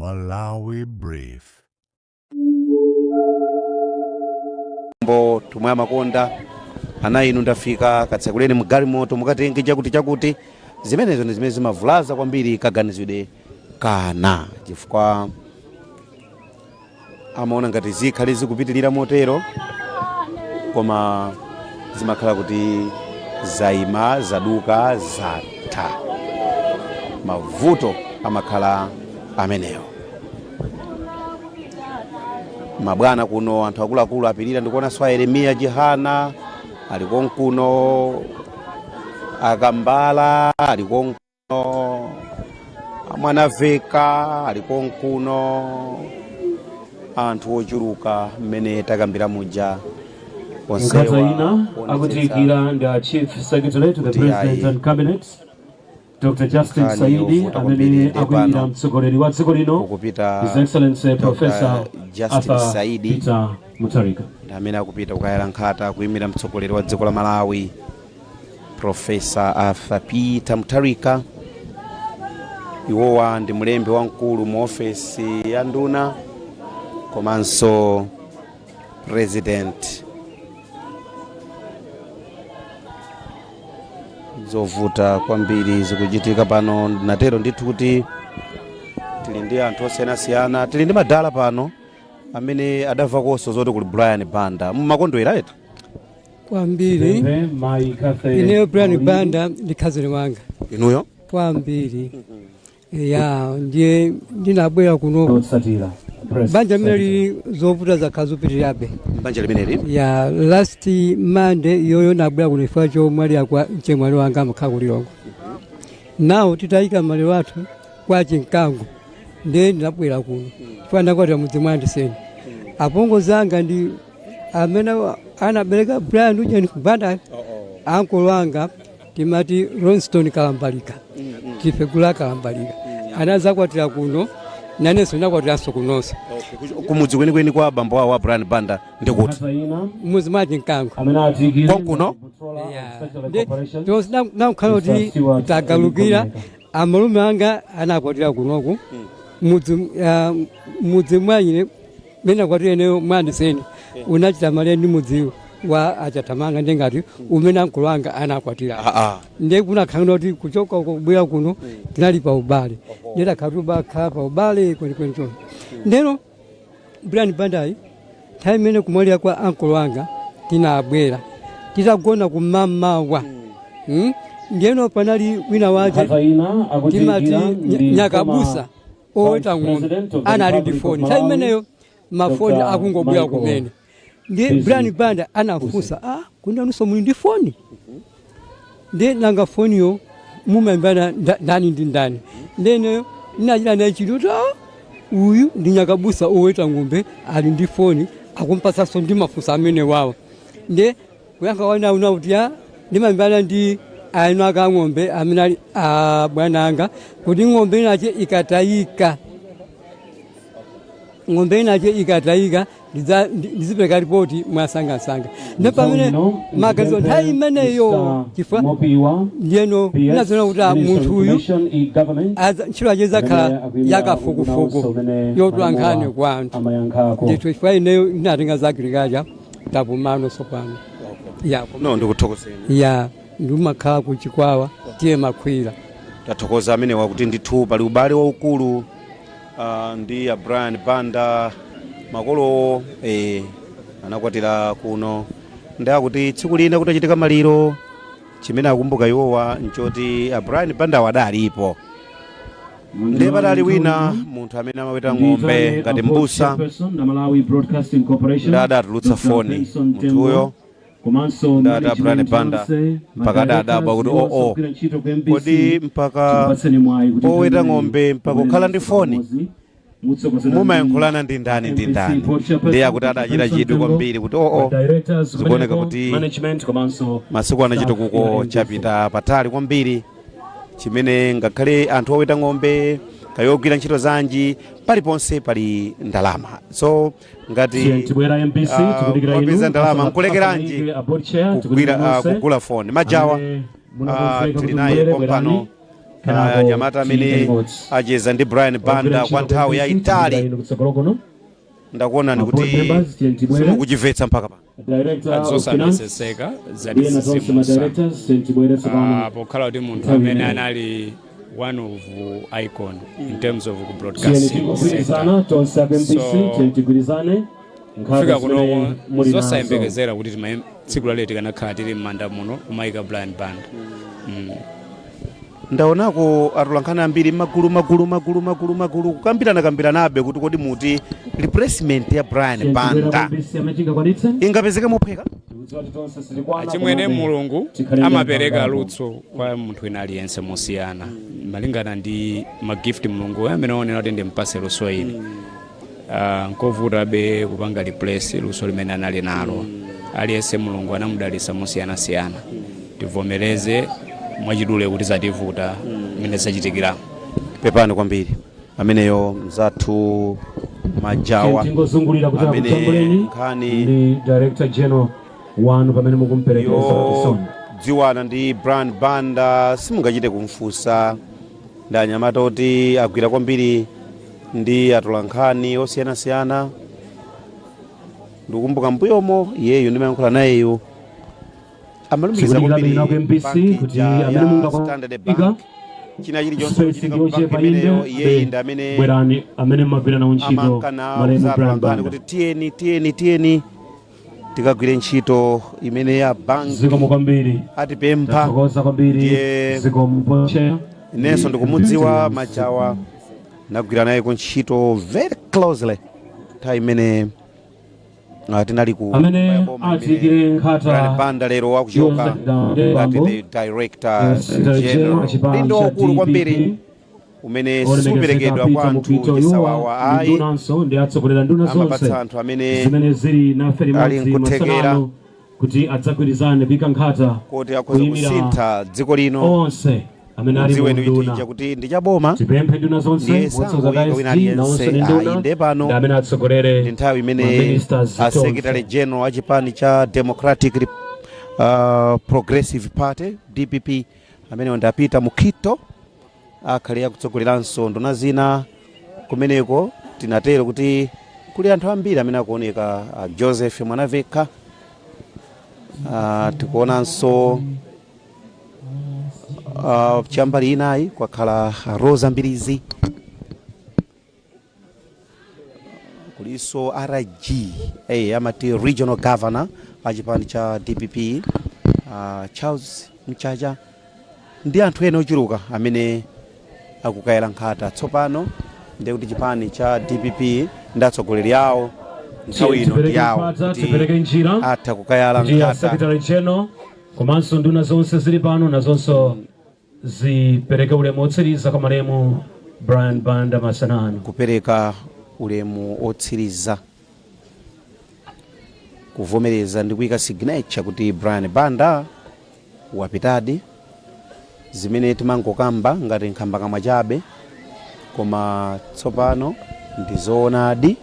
Malawi Brief. Mbo tumwe amakonda ana inu ndafika katsekuleni mgalimoto mukatenge chakuti chakuti. Zimenezo ndi zimene zimavulaza kwambiri kaganizidwe kana, chifukwa amaona ngati zikhale zikupitirira motero, koma zimakhala kuti zayima, zaduka, zatha. Mavuto amakhala amenewo. Mabwana kuno, anthu akuluakulu apirira. Ndikuonanso a Yeremiya Chihana ali konkuno, akambala ali konkuno, amwanaveka ali konkuno, anthu ochuluka mmene takambira muja. Nkhanza ina akutiyikira ndi a Chief Secretary to the Kuti President ayi. and Cabinet, Dr. Justin Nkhani Saidi, yovuta kwambiri. amene Ndi akuyimira pano mtsogoleri wa dziko lino, kukupita His Excellency Dr. Professor Justin Arthur Saidi. Peter Mutharika. Ndi amene akupita kukayala nkhata kuyimira mtsogoleri wa dziko la Malawi, Professor Arthur Peter Mutharika. Iwowa ndi mlembi wamkulu mu ofesi ya nduna komanso president. Zovuta kwambiri zikuchitika pano. Ndinatero ndithu kuti tili ndi anthu osiyanasiyana, tili ndi madala pano amene adamvakonso zoti kuli Brian Banda. Mmakondwera eti? Kwambiri. Pemphe Mayi Cathy Ineyo Brian Maulidi. Banda ndi khazeni wanga. Inuyo? Kwambiri, ya. Ndiye ndinabwera kuno. Otsatira Press Banja limene Secretary. lili zovuta zakhala zopitirirabe. Banja limeneli? Ya, last Monday yoyo nabwera kuno chifukwa chomwalira kwa mchemwali wanga, amakhala ku Lilongwe. Nawo titayika maliro athu kwa Chinkango, ndiye ndinabwera kuno chifukwa ndakwatira mudzi mwa Andiseni. Apongozi anga ndi amene anabereka Brian uja ndi Banda. Ankolo anga timati Ronston Kalambalika, tife gula Kalambalika, anazakwatira kuno, nanenso ndakwatiranso kunonso. Kumudzi kwenikweni kwa bambo awo wa Brian Banda ndikuti? Nkhanza ina mudzi mwa Chinkango. Amene atiyikire Konkuno? Nakukhala kuti tagalukira. Amalume anga anakwatira kunoku mudzi, ah, mudzi mwanyine mene akwatira ineyo mwandiseni unachita malire ndi mudzi wa Achathamanga, ndi ngati umene ankolo anga anakwatira. Ndiye kunakhala kuti kuchoka uko kubwera kuno tinali pa ubale, ndiye takhala tubakhala pa ubale kwenikweni. Choncho ndeno Brian Bandayi nthawi imene kumwalira kwa ankolo anga tinabwera titagona kumamawa. Ndiyeno panali wina wache Nkhanza ina timati akutiyikira ndi Nyakabusa oweta Vice ng'ombe President of the anali ndi Republic of foni nthawi Malawi, imeneyo, mafoni Dr. akungobwera Michael kumene. Ndi Busy Brian Banda anafunsa, ah, kundanunso muli ndi foni? Ndi nanga foniyo mumayimbana ndani ndi ndani? Ndene ndinachita naye chidwi kuti, ah, uyu ndi Nyakabusa oweta ng'ombe, ali ndi foni, akumpatsanso ndi mafunso amene wawa. Ndi kuyankha wana una kuti, ah, ndimayimbana ndi eni ake ng'ombe amene ali abwana anga, kuti ng'ombe inache ikatayika, ng'ombe inache ikatayika ndizipereka ripoti mwasangasanga. Ndi pamene maganizo nthawi imeneyo, chifukwa ndiyeno ndinazoona kuti, ah, munthu uyu ntchito yake izakhala yakafukufuku yotola nkhani kwa anthu ndithu, chifukwa ineyo ndinatenga za agriculture, tapumano sopano ya. No, ndikuthokozeni. Ya, ndimakhala ku Chikwawa, tiye Makhwira. Tathokoza amenewa kuti ndithu pali ubale waukulu ndi a Brian Banda. Makolo anakwatira kuno, ndi akuti tsiku lina kutachitika maliro, chimene akumbuka iwowa nchoti a Brian Banda adalipo. Ndiye padali wina munthu amene amaweta ng'ombe ngati mbusa, ndi adatulutsa foni munthuyo, ndati a Brian Banda mpaka adadabwa kuti, oo, kodi mpaka oweta ng'ombe mpaka kukhala ndi foni, mumayankhulana ndi ndani ndi ndani? Ndiye akuti adachita chidwi kwambiri kuti, oo, zikuoneka kuti masiku ano chitukuko chapita patali kwambiri, chimene ngakhale anthu oweta ng'ombe kayogwira ntchito zanji, paliponse pali ndalama. So ngati Tibwera MBC, tikudikira inu. wapeza ndalama, nkulekeranji kugwira, kugula foni? Majawa, tili naye pompano. Kenako Anyamata amene tiyike limodzi. acheza ndi Brian Banda kwa nthawi yayitali, Kutsogolo kuno ndakuonani Ma board kuti members, tiye tibwere. simukuchimvetsa mpaka pano. Director of Finance Zosamvetsetseka. ndiye na tonse ma Zatizimusa directors, tiye tibwere tsopano. Pokhala kuti munthu Nthawi amene imeneyi. anali one of icon in terms of Tiyeni broadcasting sector. tingogwirizana tonse a MBC. So, Tiyeni tigwirizane nkhata kufika zimene kunoko muli nazo. zosayembekezera kuti tsiku lalero tikanakhala tili m'manda muno kumayika Brian Banda. Ndaonako atolankhani ambiri magulu magulu magulu magulu magulu kukambirana-kambiranabe kuti kodi muti replacement ya Brian Tiyeni tibwere Banda ku MBC amene tingakwanitse. ingapezeke mophweka? Tikudziwa kuti tonse sitikwana, Achimwene, komabe Mulungu tikhale ndi amapereka anthu angapo. luso kwa munthu wina aliyense mosiyana malingana ndi ma gift. Mulungu amene aonera kuti ndimpase luso ili. Nkovutabe kupanga replace luso limene anali nalo. Aliyense Mulungu anamudalitsa mosiyanasiyana. Tivomereze mwachidule kuti zativuta mmene zachitikira. Pepani kwambiri. Ameneyo mzathu Majawa Tingozungulira kuti amene akutambuleni nkhani ndi Director General wanu pamene mukumperekeza chisoni. Yodziwana ndi Brian Banda simungachite kumfunsa. Ndi anyamata oti agwira kwambiri ndi atolankhani osiyanasiyana. Ndikukumbuka mbuyomo iyeyo ndimayankhula nayeyo amalumikiza Tikunikira kwambiri bwino ku MBC banki kuti ija amene ya mungakwa- Standard ika Bank, china chilichonse space kuchitika ku banki yochepa imeneyo, inde. iyeyi ndi amene Bwerani amene mmagwira nawo ntchito amankana malemu Brian atolankhani Banda. kuti tiyeni, tiyeni, tiyeni tikagwire ntchito imene ya banki Zikomo kwambiri. atipempha. Tathokoza kwambiri. Ndiye Zikomo, Chair. inenso ndikumudziwa Majawa, nagwira naye kuntchito very closely nthawi imene tinali ku Amene nyumba ya boma imene atiyikire nkhata Brian Banda lero akuchoka ngati the director Secretary General general, achipani udindo cha waukulu kwambiri DPP, umene olemekezeka siuperekedwa kwa Peter anthu Mukhito, chisawawa iwowa ndi ayi. ndunanso ndi atsogolera nduna zonse Amapatsa anthu amene zimene zili nafe ali limodzi nkuthekera masanano kuti adzagwirizane kuyika nkhata kuti akhoza kuyimira kusintha dziko lino. onse amene ali mu Dziweni nduna. ija kuti ndi chaboma. Tipemphe nduna zonse, Ndiye motsogoza sangoyika wina SG, nawonso aliyense ndi nduna, ayi. Nde pano ndi amene atsogolere ndi nthawi imene ma ministers a secretary tonse. general a chipani cha Democratic Progressive Party, DPP, amene ndapita Mukhito akhale akutsogoleranso nduna zina kumeneko. Tinatero kuti kuli anthu ambiri amene akuoneka, Joseph Mwanaveka, tikuonanso chambali inayi kwakhala Rosa Mbirizi, kuliso RG, amati regional governor a chipani cha DPP, Charles Mchacha, ndi anthu ena ochuluka amene akukayala nkhata tsopano. Ndiye kuti chipani cha DPP ndi atsogoleri awo nthawi ino ndi Tipereke yawo mpata, kuti tipereke njira atha kukayala kuti a nkhata. Secretary General komanso nduna zonse zili pano nazonso zipereke ulemu otsiriza kwa malemu Brian Banda masanano. Kupereka ulemu otsiriza, kuvomereza ndi kuyika signature kuti Brian Banda wapitadi, zimene timangokamba ngati nkhambakamwa chabe, koma tsopano ndi zoonadi.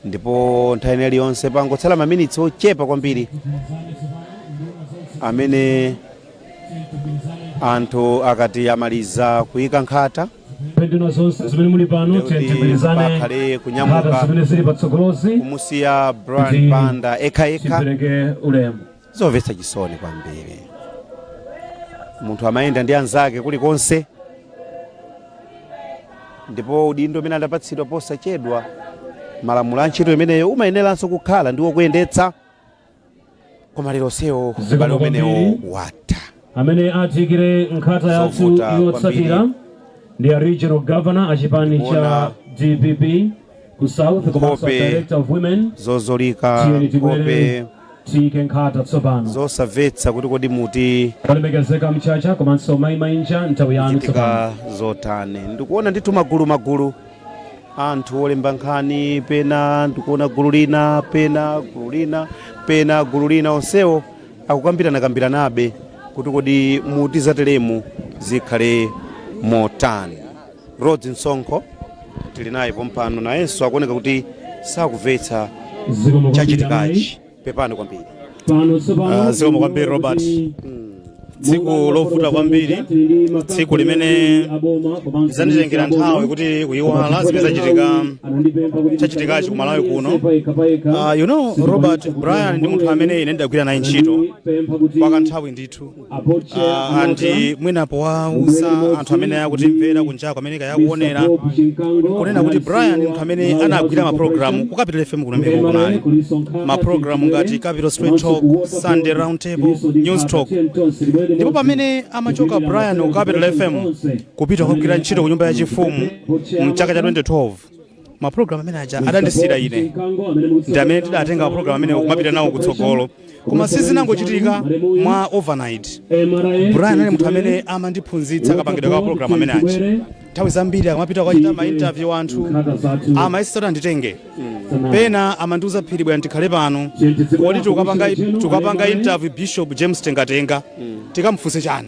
Ndipo nthawi iliyonse, pangotsala maminitsi ochepa kwambiri amene anthu akati amaliza kuyika nkhata, Nduna zonse zimene muli pano, Ndikuti tigwirizane pakhale kunyamuka nkhata zimene zili patsogolozi kumusiya Brian kuti Banda ekhayekha. tipereke ulemu. Zomvetsa chisoni kwambiri. Munthu amayenda ndi anzake kulikonse, ndipo udindo umene adapatsidwa posachedwa, malamulo a ntchito imeneyo umayeneranso kukhala ndi wokuyendetsa, koma lero sewo Zikomo ubale umenewo kwambiri. watha. Amene atiyikire nkhata yathu Zovuta yotsatira kwambiri. ndi a regional governor achipani cha Kuona DPP ku South komanso nkhope director of women. zozolika, Tiyeni nkhope tibwere tiyike nkhata tsopano. zosamvetsa kuti kodi muti Olemekezeka Mchacha komanso Mayi Mainja, nthawi yanu tsopano. chitika zotani. Ndikuona ndithu magulu magulu anthu olemba nkhani, pena ndikuona gulu lina, pena gulu lina, pena gulu lina, onsewo akukambirana-kambiranabe kuti kodi muti zateremu zikhale motani. Rhodes Msonkho tili naye pompano, nayenso akuoneka kuti sakumvetsa Zikomo kwambiri, amayi. chachitikachi. Pepani kwambiri. Pano tsopano Zikomo kwambiri, Robert. kuti Tsiku lovuta kwambiri, tsiku limene zanditengera nthawi kuti kuyiwala zimene zachitika, chachitikachi ku Malawi kuno. Robert, Brian ndi munthu amene ine ndidagwira naye ntchito kwa kanthawi ndithu. Andi mwina powauza anthu amene akutimvera kunjako, amene kayakuonera, kunena kuti Brian ndi munthu amene anagwira mapulogalamu ku Capital FM kuno mmene kunali mapulogalamu ngati Capital Straight Talk, Sunday Round Table, News Talk. Ndipo pamene amachoka Brian ku Capital FM kupita kukagwira ntchito ku nyumba yachifumu mchaka cha 2012, mapulogalamu amene aja adandisiyira ine. Ndi amene tidatenga mapulogalamu amene kumapita nawo kutsogolo, koma sizinangochitika mwa overnight. Brian ali munthu amene amandiphunzitsa kapangidwe ka program amene aja. Nthawi zambiri akamapita kukachita ma interview anthu, amayesesa kuti anditenge. Pena amandiuza, "Phiri, bwana, tikhale pano. Kodi tikapanga interview Bishop James Tengatenga, tikamfunse chani?"